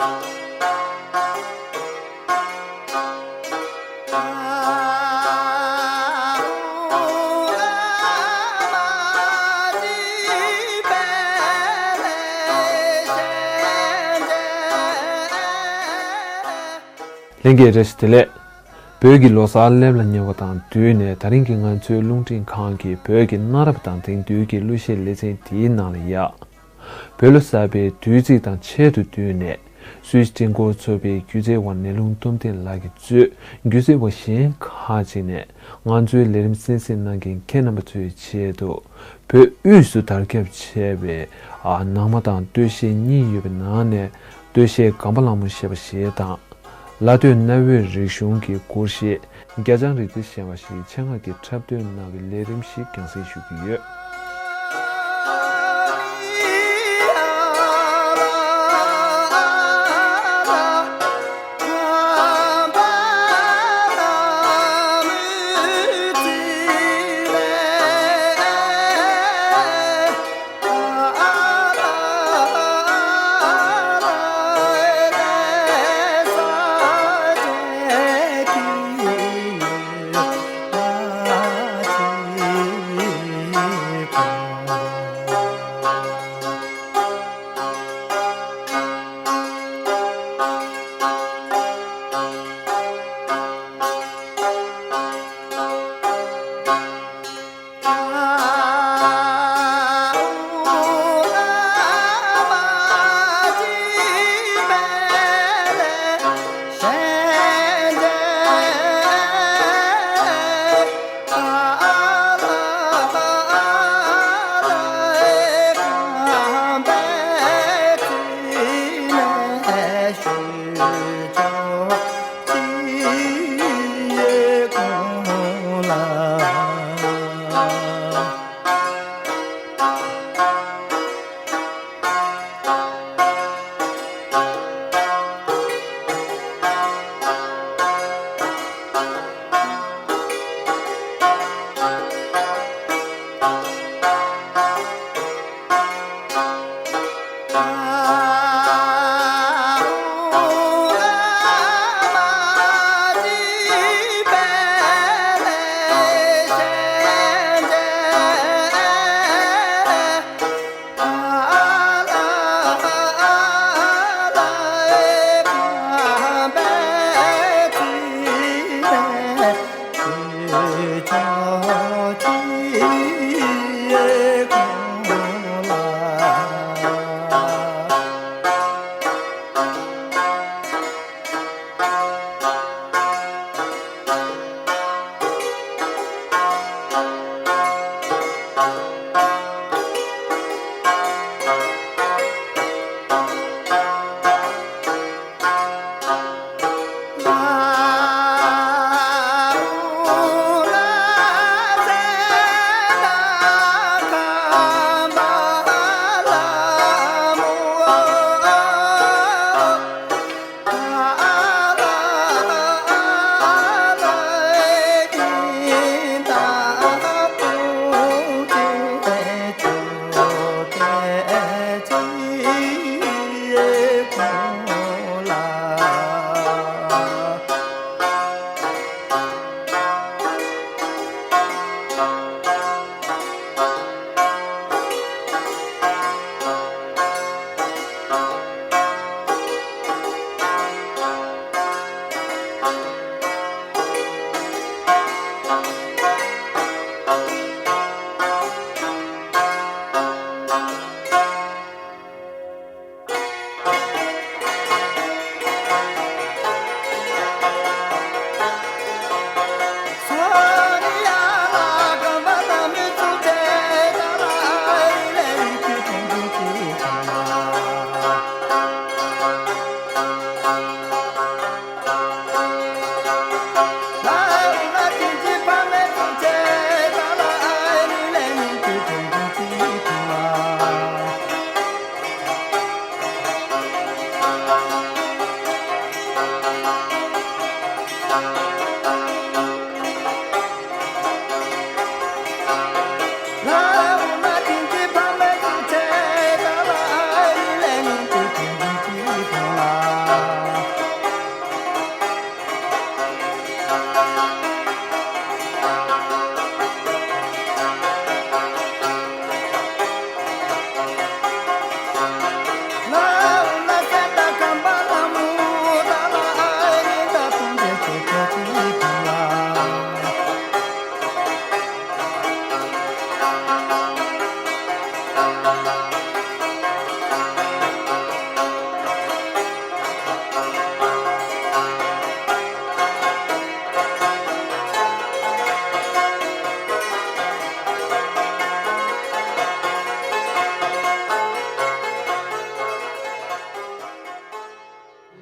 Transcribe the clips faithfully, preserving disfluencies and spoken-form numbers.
ལྷན་རྒྱས་བཀྲ་ཤིས་བདེ་ལེགས། བོད་ཀྱི་ལོ་གསར་སླེབས་ལ་ཉེ་བ་དང་བསྟུན་ནས། ད་རིང་གི་ང་ཚོའི་རླུང་འཕྲིན་ཁང་གིས་བོད་ཀྱི་གནའ་རབས་དང་དེང་དུས་ཀྱི་གླུ་གཞས་ལེ་ཚན་དེའི་ནང་ལ་ཡ། བོད་ལོ་གསར་པའི་དུས་ཚིགས་དང་ཆེད་དུ་བསྟུན་ནས། སུད་སི་ཀྲིན་ཀོར་ཚོགས་པའི་སྒྱུ་རྩལ་བ་ནེ་ལུང་སྟོབས་ལྡན་ལགས་ཀྱིས་གཙོས་སྒྱུ་རྩལ་བ་གཞན་ཁག་ཅིག་ནས་ང་ཚོའི་ལས་རིམ་གསན་གཟིགས་གནང་མཁན་ཁྱེད་རྣམ་པ་ཚོའི་ཆེད་དུ། བོད་དབུས་སུ་དར་ཁྱབ་ཆེ་བའི་ཨ་ནང་མ་དང་སྟོད་གཞས་གཉིས་ཡོད་པའི་ནང་ནས། སྟོད་གཞས་སྒམ་པ་ལྷ་མོ་ཞེས་པ་ཞིག་དང་། ལ་སྟོད་གནའ་བོའི་རིག་གཞུང་གི་སྐོར་གཞས་རྒྱ་ལྕང་རི་རྩེར་བཞེངས་པ་ཞིག་ཆེད་མངགས་ཀྱིས་འཁྲབ་སྟོན་གནང་བའི་ལས་རིམ་ཞིག་རྒྱང་སྲིང་ཞུ་གི་ཡོད།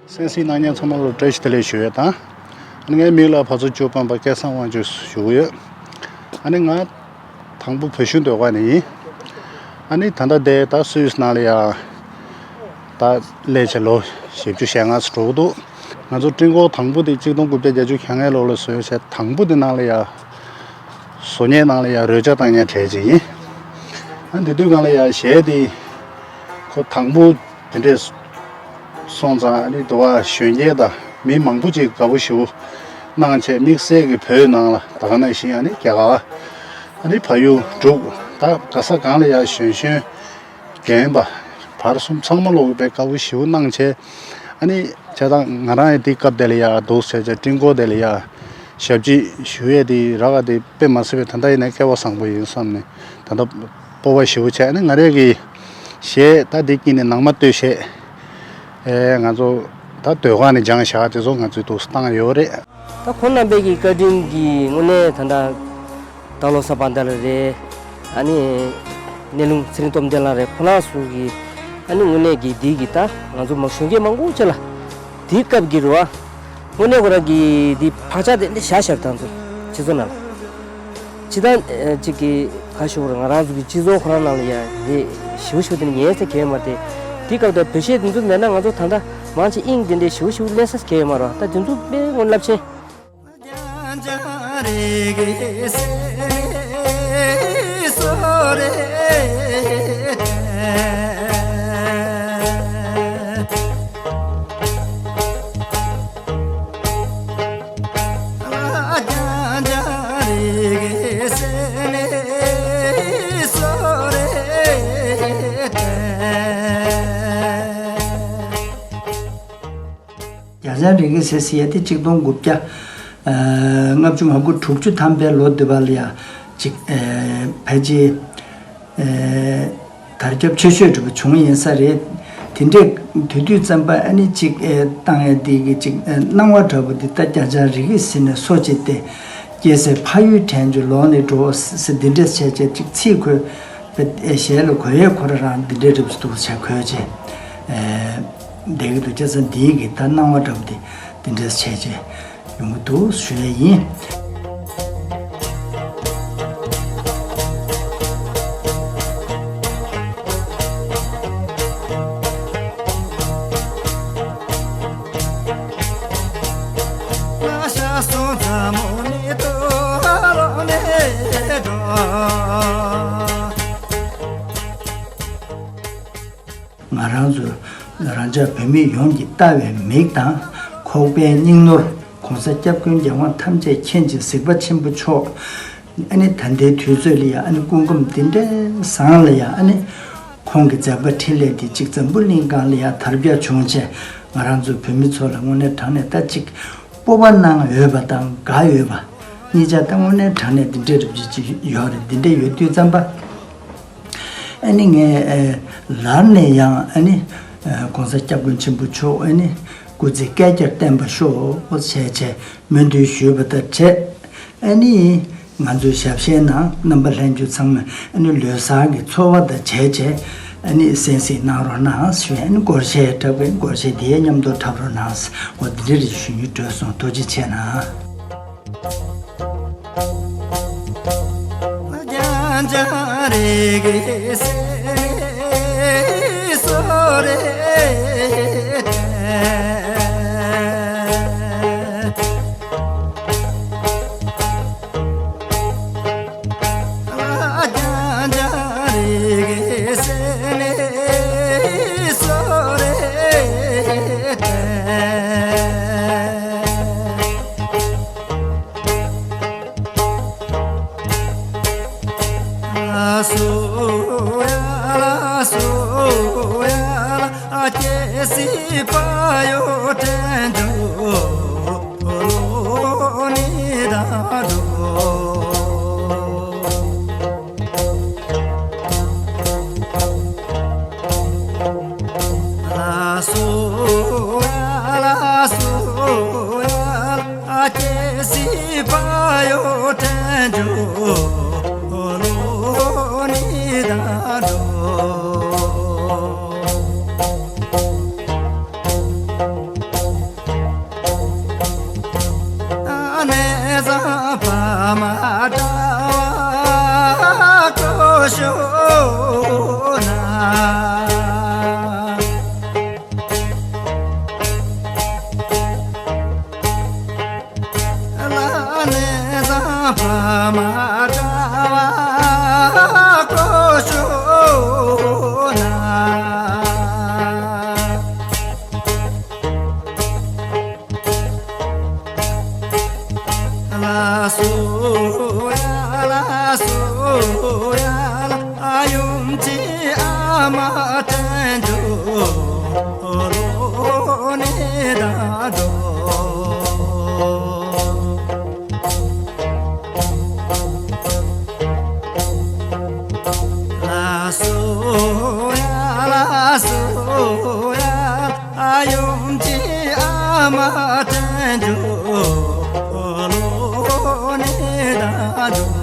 གསན་གཟིགས་གནང་མཁན་ཚང་མ་ལ་བཀྲ་ཤིས་བདེ་ལེགས་ཞུ་ཡས་དང་། ཨ་ནི་ངའི་མིང་ལ་ཕ་ཚོ་ཅོ་པན་པ་སྐལ་བཟང་དབང་ཕྱུག་ཞུ་གི་ཡོད། ཨ་ནི་ང་དང་པོ་བོད་གཞུང་ཟློས་གར་ནས་ཡིན། ཨ་ནི་ད་ལྟ་དེ་ད་སུད་སི་ནང་ལ་ཡ་ད་སླེབས་བྱས་ལོ་བཞི་བཅུ་ཞེ་ལྔ་ཙམ་འགྲོ་གི་འདུག་ང་ཚོ་སྤྲིན་སྐོར་དང་པོ་དེ་གཅིག་སྟོང་དགུ་བརྒྱ་བརྒྱད་ཅུ་གྱ་ལྔའི་ལོ་ལ་བཟོས་བྱས། དང་པོ་དེ་ནང་ལ་ཡ་བཟོ་མཁན་ནང་ལ་ཡ་རོལ་ཆ་བཏང་མཁན་གྲས་ཅིག་ཡིན། ཨ་ནི་དེ་དུས་སྒང་ལ་ཡ་གཞས་དེ་ཁོ་དང་པོ་དེ་འདྲས་སོང་ཙང་། ཨ་ནི་དུ་བ་གཞོན་སྐྱེས་དང་མི་མང་པོ་ཅིག་དགའ་པོ་ཞེ་པོ་གནང་བྱས། དམིགས་བསལ་གྱི་བོད་ནང་ལ་ད་ག་ནང་བཞིན་ཨ་ནི་རྒྱ་གར། ཨ་ནི་བལ་ཡུལ་འབྲུག་ད་ག་ས་གང་ལ་ཡ་གཞོན་གཞོན་རྒན་པ་བར་གསུམ་ཚང་མ་ལོག་གི་དཔེ་དགའ་པོ་ཞེ་པོ་གནང་བྱས། ཨ་ནི་བྱས་ཙང་ང་རང་ཡང་དེ་སྐབས་དེ་ལ་ཡ་འདུག་བྱས་བྱས་སྤྲིན་སྐོར་དེ་ལ་ཡ་ཞབས་ཕྱི་ཞུ་ཡས་དེ་རག་ག་དེ་དཔེ་མ་སྲིད་པའི་ད་ལྟ་ཡིན་ན་སྐལ་བ་བཟང་པོ་ཡིན་བསམ་ནས། ད་ལྟ་སྤོབས་པ་ཞེ་པོ་བྱས། ཨ་ནི་ང་རང་གི་གཞས་ད་དེ་དཀྱིལ་ནས་ནང་མ་སྟོད་གཞས། ཨེ་ང་ཚོ་ད་ཟློས་གར་ནས་སྦྱངས་བཞག་དེ་ཚོ་ང་ཚོས་འདུག་བཏང་ཡོད་རེད། ད་ཁོང་རྣམ་པའི་གི་བཀའ་དྲིན་གྱིས་དངོས་གནས་ད་ལྟ་སྟག་ལོ་གསར་པ་ད་ལ་རེད། ཨ་ནི་གནས་ལུང་ཚེ་རིང་སྟོབས་ལྡན་ལགས་རེད། ཁོང་རྣམ་ཚོ་གིས་ཨ་ནི་དངོས་གནས་ཀྱི་འདི་གི་ད་ང་ཚོ་མ་གཞོན་སྐྱེས་མང་པོ་ཅིག་ལ་དེའི་སྐབས་ཀྱི་རེད་བ། དངོས་གནས་ཁོ་རང་གི་འདི་བག་ཆགས་དེ་འདི་བཞག་བཞག་དང་ཚོ་སྤྱི་ཚོགས་ནང་ལ་ཅི་ད་ཅིག་གི་ཁ་ཤོར་ང་རང་ཚོ་གི་སྤྱི་ཚོགས་ཁོ་རང་ནང་ལ་ཡ་འདི་ཞིབ་ཞིབ་དེ་ཉན་ས་གས་མ་དེ། དེའི་སྐབས་དེ་བོད་གཞས་འདི་ཚོ་མེད་ན་ང་ཚོ་ད་ལྟ་མང་ཆེ་དབྱིངས་དེ་འདྲའི་ཞིབ་ཞིབ་ལེན་ས་གས་མ་རེད་བ། ད་དེ་ཚོ་དཔེ་སྔོན་རླབས་ཆེན། རྒྱ་ཆེན་རི་གི་སེ་ཟེར་ཡ་དེ་གཅིག་སྟོང་དགུ་བརྒྱ་ལྔ་བཅུ་ང་དགུ་དྲུག་ཅུ་ཐམ་པའི་ལོ་དུས་བ་ལ་ཡ་ཅིག་ཕལ་ཆེར་དར་ཁྱབ་ཆེ་ཤོས་འདྲ་པོ་བྱུང་ཡིན་ས་རེད། དེ་འདྲའི་དུས་དུས་ཙམ་པ་ཨ་ནི་ཅིག་བཏང་ཡ་དེ་གི་ཅིག་སྣང་བ་འདྲ་པོ་དེ་ད་རྒྱ་ཆེན་རི་གི་སེ་ནས་སོ་ཅིག་སྟེ་སྐྱེས་སའི་ཕ་ཡུལ་དྲན་རྒྱུ་ལོག་ནས་འགྲོ་ཟེར་འདི་འདྲས་བྱས་བྱས་ཅིག་ཚིག་ཁོས་པའི་གཞས་ལ་གོ་ཡས་ཁོ་ར་རང་འདི་འདྲའི་རིབ་སུ་འདུག་བྱས་གོ་བྱས། བསྡད་ཀྱི་འདུག་བྱས་ཙང་འདིའི་གི་ད་སྣང་བ་འདྲ་པོ་དེ་འདི་འདྲས་བྱས་བྱས་ཡོང་གི་འདུག་ཞུ་ཡས་ཡིན། ང་རང་ཚོ་རང་ཅག་བོད་མི་ཡོངས་ཀྱིས་ལྟ་བའི་མིག་དང་ཁོག་པའི་སྙིང་ནོར་༸གོང་ས་༸སྐྱབས་མགོན་རྒྱལ་དབང་ཐམས་ཅད་མཁྱེན་ཅིང་གཟིགས་པ་ཆེན་པོ་མཆོག་ཨ་ནི་ད་ལྟའི་དུས་ཚོད་ལ་ཡང་ཨ་ནི་སྐུ་ཁམས་འདི་འདྲའི་བཟང་ལ་ཡང་ཨ་ནི་ཁོང་གི་མཛད་པ་འཕྲིན་ལས་འདི་གཅིག་འཛམ་བུ་གླིང་སྒང་ལ་ཡང་དར་རྒྱས་བྱུང་བྱས། ང་རང་ཚོ་བོད་མི་ཚོ་ལ་དངོས་གནས་དྲང་གནས་ད་གཅིག་སྤོབས་པ་གནང་འོས་པ་དང་དགའ་འོས་པ་གཉིས་ཆ་ད་དངོས་གནས་དྲང་གནས་འདི་འདྲའི་རིགས་ཅིག་ཡོད་རེད། འདི་འདྲ་ཡོད་དུས་ཙམ་པ་ཨ་ནི་ངས་ལར་ནས་ཡང་ཨ་ནི་༸གོང་ས་༸སྐྱབས་མགོན་ཆེན་པོ་མཆོག་ཨ་ནི་སྐུ་ཚེ་བསྐལ་བརྒྱར་བརྟན་པར་ཤོག་ཅེས་བྱས་སྨོན་འདུན་ཞུས་པ་དང་འཕྲད། ཨ་ནི་ང་ཚོའི་ཞབས་ཞུའི་ནང་རྣམ་པ་ལྷན་རྒྱས་ཚང་མས་ཨ་ནི་ལོ་གསར་གྱི་ཚོར་བ་དང་བཅས་བྱས་ཨ་ནི་གསན་གཟིགས་གནང་རོགས་གནང་ཞུ། ཨ་ནི་སྒོར་གཞས་འཁྲབ་མཁན་སྒོར་གཞས་དེའི་མཉམ་དུ་འཁྲབ་རོགས་གནང་། འོ་འདི་འདྲ་རེ་ཞུ་སྙིང་འདོད་སོང་། ཐུགས་རྗེ་ཆེ་གནང་། མ་འདྲ་བ་བཀོད་ཤོག་ན། ལ་ནི་བཟང་པོ་མ་འདྲ་བ་བཀོད་ཤོག་ན། ལགས་སོ་ཡ་ལགས་སོ་ཡ་ལགས། ཡུམ་གྱི་ཨ་མ་དལ་འབྱོར་ལོ་ནས་ད་འགྲོ། ལགས་སོ་ཡ་ལགས་སོ་ཡ། ཡུམ་གྱི་ཨ་མ་དལ་འབྱོར་ལོ་ནས་ད་འགྲོ།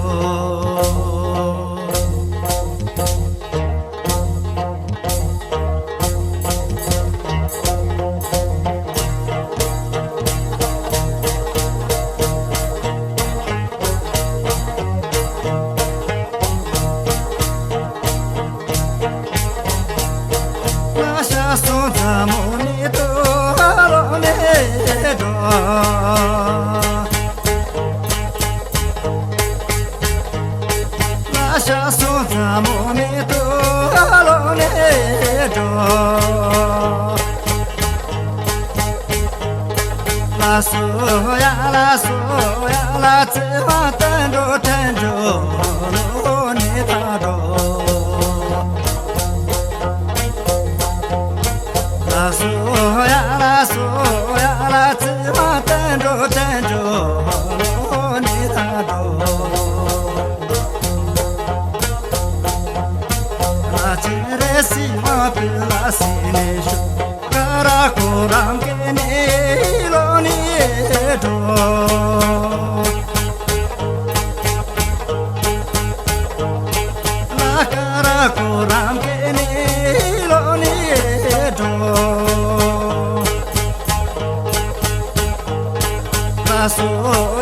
ལ་ཤ་སོང་ཙམ་མོ་ནི་དུ་ལོ་ནས་འགྲོ། ལ་ཤ་སོང་ཙམ་མོ་ནི་དུ་ལོ་ནས་འགྲོ། ལགས་སོ་ཡ་ལགས་སོ་ཡ་ལགས། བརྩེ་བ་དལ་འགྲོ་དལ་འགྲོ་ལོ་ནས་ད་འགྲོ། ལགས་སོ་ཡ་ལགས་སོ་ཡ་ལགས། བརྩེ་བ་དལ་འགྲོ་དལ་འགྲོ་ལོ་ནས་ད་འགྲོ། ལ་ཅི་རེ་སི་མ་པི་ལ་སི་ནེ་ཤུ། ཀ་ར་ཀོ་རམ་ཀེ་ནེ་ལོ་ནི་འགྲོ། ལ་ཀ་ར་ཀོ་རམ་ཀེ་ནེ་ལོ་ནི་འགྲོ། ལགས་སོ།